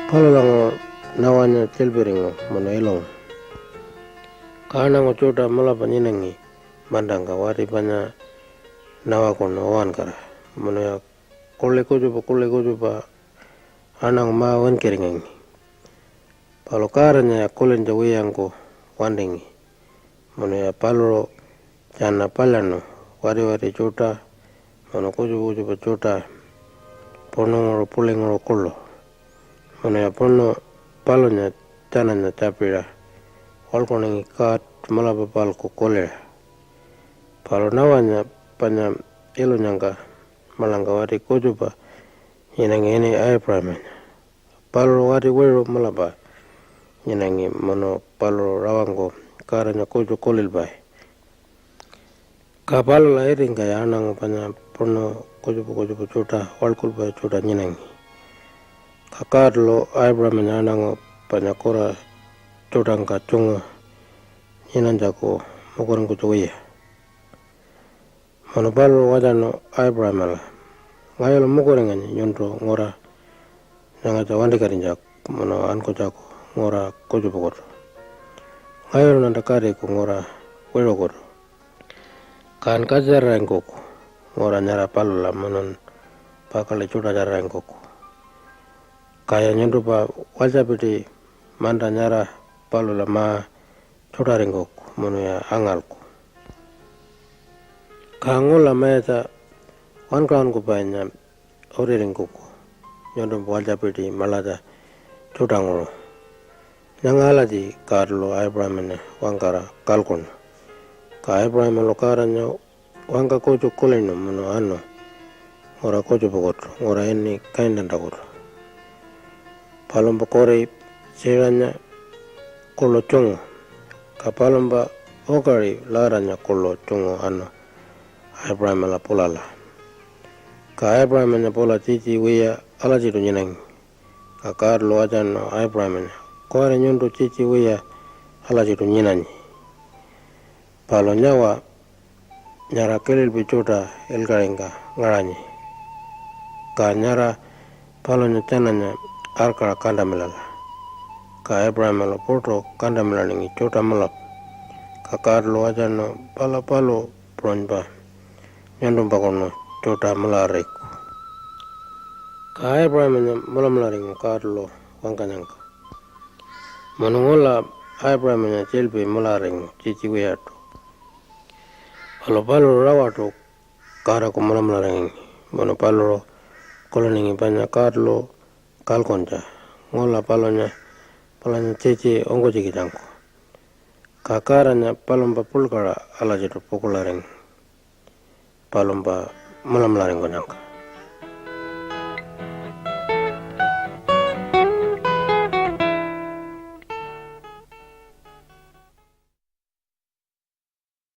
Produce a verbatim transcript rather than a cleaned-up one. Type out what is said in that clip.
Palulanguṟu Nawanya tjiḻpiringu munu ilungu. Ka aṉangu tjuṯa mulapa nyinangi mantangka wati panya Nawakunu uwankara, munuya kuḻi kutjupa kuḻi kutjupa aṉangu ma-winkiringangi. Palu Godanyaya kulintja wiyangku wantingi, munuya paluṟu tjana palyaṉu watiwati tjuṯa munu kutjupa kutjupa tjuṯa, puṉunguṟu puḻinguṟu kuḻu. Munuya puṉu palunya tjananya tjapiṟa waḻkuningi God mulapa-palku kuliṟa. Palu Nawanya panya ilunyangka maḻangka wati kutjupa nyinangi ini Aipuṟamanya. Paluṟu wati wiṟu mulapa nyinangi munu paluṟu rawangku Godanya kutju kulilpai. Ka palula itingkaya aṉangu panya puṉu kutjupa kutjupa tjuṯa waḻkulpai tjuṯa nyinangi. Ka Godalu Aipuṟamanya aṉangu panya kura tjuṯangka tjungu nyinanytjaku mukuringkunytja wiya. Munu paluṟu watjarnu Aipuṟamala, "Ngayulu mukuringanyi nyuntu ngura nyangatja wantikatinytjaku munu ankunytjaku ngura kutjupakutu. Ngayuluṉanta katiku ngura wiṟukutu. Kan katjatjararingkuku ngura nyara palula munun pakaḻi tjuṯatjararingkuku. Kaya nyuntumpa walytjapiti manta nyara palula ma-tjuṯaringkuku munuya angalku. Ka ngula mayatja wankaṟunkupainya utiringkuku nyuntumpa walytjapiti maḻatja tjuṯanguṟu." Nyanga alatji Godalu Aipuṟamanya wangkara kalkuṉu. Ka Aipuṟamalu Godanya wangka kutju kulinu munu anu ngura kutjupakutu, ngura ini Kainantakutu. Palumpa kuri Tjiṟanya kuḻu tjungu, ka palumpa ukaṟi Lotanya kuḻu tjungu anu Aipuṟamala pulala. Ka Aipuṟamanya pula tjitji wiya alatjiṯu nyinangi. Ka Godalu watjarnu Aipuṟamanya, "Kuwari nyuntu tjitji wiya alatjiṯu nyinanyi. Palu nyawa, nyara kililpi tjuṯa ilkaṟingka ngaṟanyi. Ka nyara palunya tjananya arkaṟa kantamilala." Ka Aipuṟamalu puṯu kantamilaningi tjuṯa mulapa. Ka Godalu watjarnu, "Pala palu puṟunypa nyuntumpa kuṉu tjuṯa mularariku." Ka Aipuṟamanya mulamularingu Godalu wangkanyangka. Munu ngula Aipuṟamanya tjiḻpi mularingu tjitji wiyaṯu. Palu paluṟu rawaṯu Godaku mulamularingangi munu paluṟu kuliningi panya Godalu kalkuntja ngula palunya, palunya tjitji ungkunytjikitjangku. Ka Godanya palumpa puḻkaṟa alatjiṯu pukuḻaringu palumpa mulamularingkunyangka.